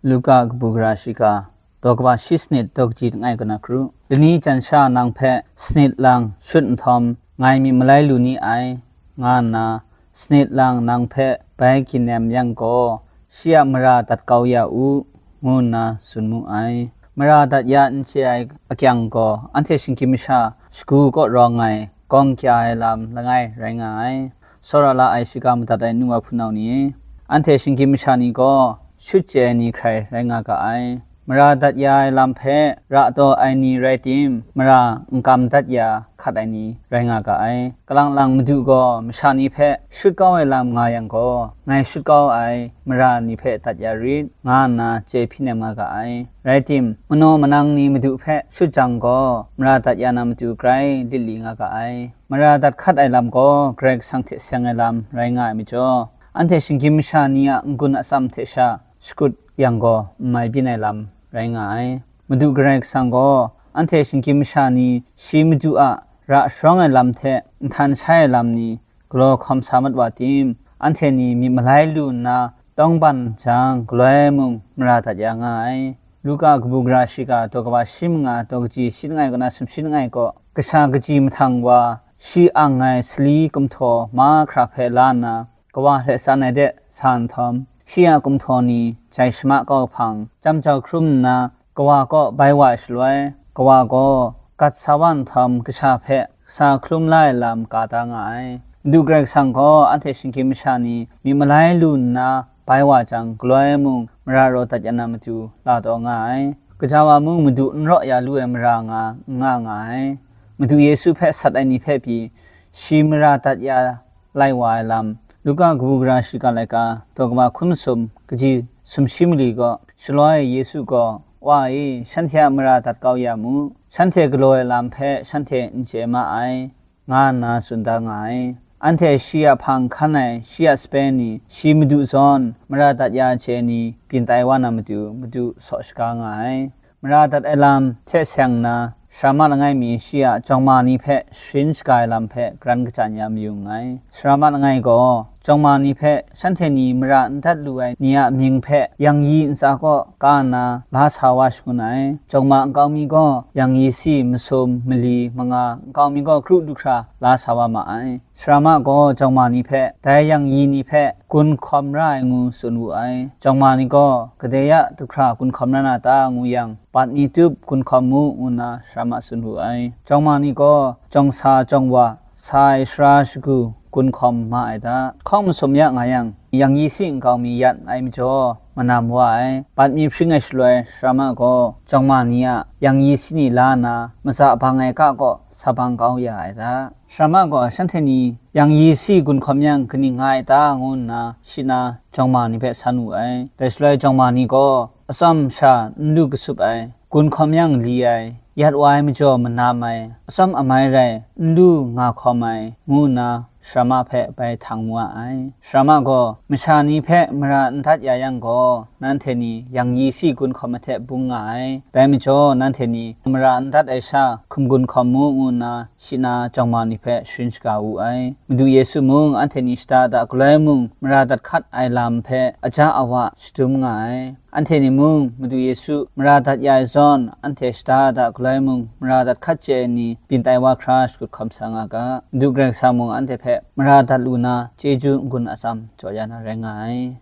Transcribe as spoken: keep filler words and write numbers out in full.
Luka kabu gara shiga, daw kaba shi sanit daw kaji langai kaw na kru. Lani jan sha nang hpe sanit lang shut nhtawm, ngai myit malai lu ni ai, nga nna, sanit lang nang hpe bai ginnem yang gaw, shi a mara dat kau ya u, ngu nna tsun mu ai. Mara dat ya n chye ai akyang gaw, anhte shinggyim masha shagu kaw rawng ai, gawng kya ai lam langai rai nga ai. Tsawra la ai shiga madat ai nu wa hpunau ni, anhte shinggyim masha ni gaw shut chye ai ni hkrai rai nga ga ai. Mara dat ya ai lam hpe ra taw ai ni rai tim, mara n kam dat ya hkat ai ni rai nga ga ai. Kalang lang Madu gaw masha ni hpe shut kau ai lam nga yang gaw, ngai shut kau ai mara ni hpe dat ya rit, nga nna chye hpyi nem nga ga ai. Rai tim, manaw manang ni Madu hpe shut jang gaw, mara dat ya na matu grai lit li nga ga ai. Mara dat hkat ai lam gaw Karai Kasang hte seng ai lam rai nga ai majaw, anhte shinggyim masha ni a n-gun atsam hte sha shakut yang gaw, n mai byin ai lam rai nga ai. Madu Karai Kasang gaw anhte shinggyim masha ni shi Madu a ra sharawng ai lam hte nhtan shai ai lam ni galaw hkawm sa mat wa tim, anhte ni myit malai lu nna tawngban jang, galoi mung mara dat ya nga ai. Luka kabu gara shiga, daw kaba shi manga daw kaji shi langai kaw na sumshi langai kaw, kasha kaji mahtang wa, shi ang ai sali kumhtaw mahkra hpe la nna, kawa hlet san ai de sa nhtawm, shi a kumhtaw ni jai shama kau hpang, chyam jau hkrum nna, kawa kaw bai wa ai shaloi, kawa gaw gat sa wa nhtawm, kasha hpe sa hkrum la ai lam ka da nga ai. Madu Karai Kasang gaw anhte shinggyim masha ni myit malai lu nna bai wa jang, galoi mung mara raw dat ya na matu la taw nga ai. Kaja wa mung Madu n raw ya lu ai mara nga, n nga nga ai. Madu Yesu hpe sat ai ni hpe pyi, shi mara dat ya lai wa ai lam, Luka kabu gara shiga laika, daw kaba hkun masum, kaji sumshi mali gaw, shaloi Yesu gaw, "Wa e, shanhte a mara dat kau ya mu, shanhte galaw ai lam hpe shanhte n chye ma ai," nga nna tsun da nga ai. Anhte shi a hpang hkan ai, shi a sape ni, shi Madu zawn mara dat ya ai chye ni byin tai wa na matu, Madu saw shaga nga ai. Mara dat ai lam hte seng nna, sarama langai mi shi a jawngma ni hpe sharin shaga ai lam hpe garan kajan ya mayu nngai. Sarama langai gaw, jawngma ni hpe shanhte ni mara n dat lu ai ni a mying hpe yangyi ntsa kaw ka nna la sa wa shangun ai. Jawngma nkau mi gaw yangyi si masum, mali, manga, nkau mi gaw kru du hkra la sa wa ma ai. Sarama gaw jawngma ni hpe, dai yangyi ni hpe gun hkawm ra ai ngu tsun wu ai. Jawngma ni gaw, "Kadai ya du hkra gun hkawm ra na ta?" ngu yang, "Bat mi tup gun hkawm mu," ngu nna sarama tsun wu ai. Jawngma ni gaw, jawng sa jawng wa, sa ai sara shagu gun hkawm ma ai da. Hkawng masum ya nga yang, yangyi si nkau mi yat ai majaw, manam wa ai. Bat mi hpring ai shaloi, sarama gaw jawngma ni a yangyi si ni la nna, matsa bang ai ga kaw sa bang kau ya ai da. Sarama gaw shanhte ni yangyi si gun hkawm yang kaning nga ai ta, ngu nna shi na jawngma ni hpe san wu ai. Dai shaloi jawngma ni gaw atsawm sha n lu kasup ai, gun hkawm yang li ai, yat wa ai majaw manam ai, atsawm amai rai n lu nga hkawm ai, ngu nna sarama hpe bai htang wa ai. Sarama gaw, "Masha ni hpe mara n dat ya yang gaw, nanhte ni yangyi si gun hkawm ai hte bung nga ai. Dai majaw, nanhte ni mara n dat ai sha hkum gun hkawm mu," ngu nna shi na jawngma ni hpe sharin shaga wu ai. Madu Yesu mung anhte ni shada da galoi mung mara dat hkat ai lam hpe aja awa shadum nga ai. Anhte ni mung Madu Yesu mara dat ya ai zawn, anhte shada da galoi mung mara dat hkat chye ai ni byin tai wa hkra shakut hkawm sa nga ga. Madu Karai Kasang mung anhte hpe mara dat lu na, chyeju n-gun atsam jaw ya na rai nga ai.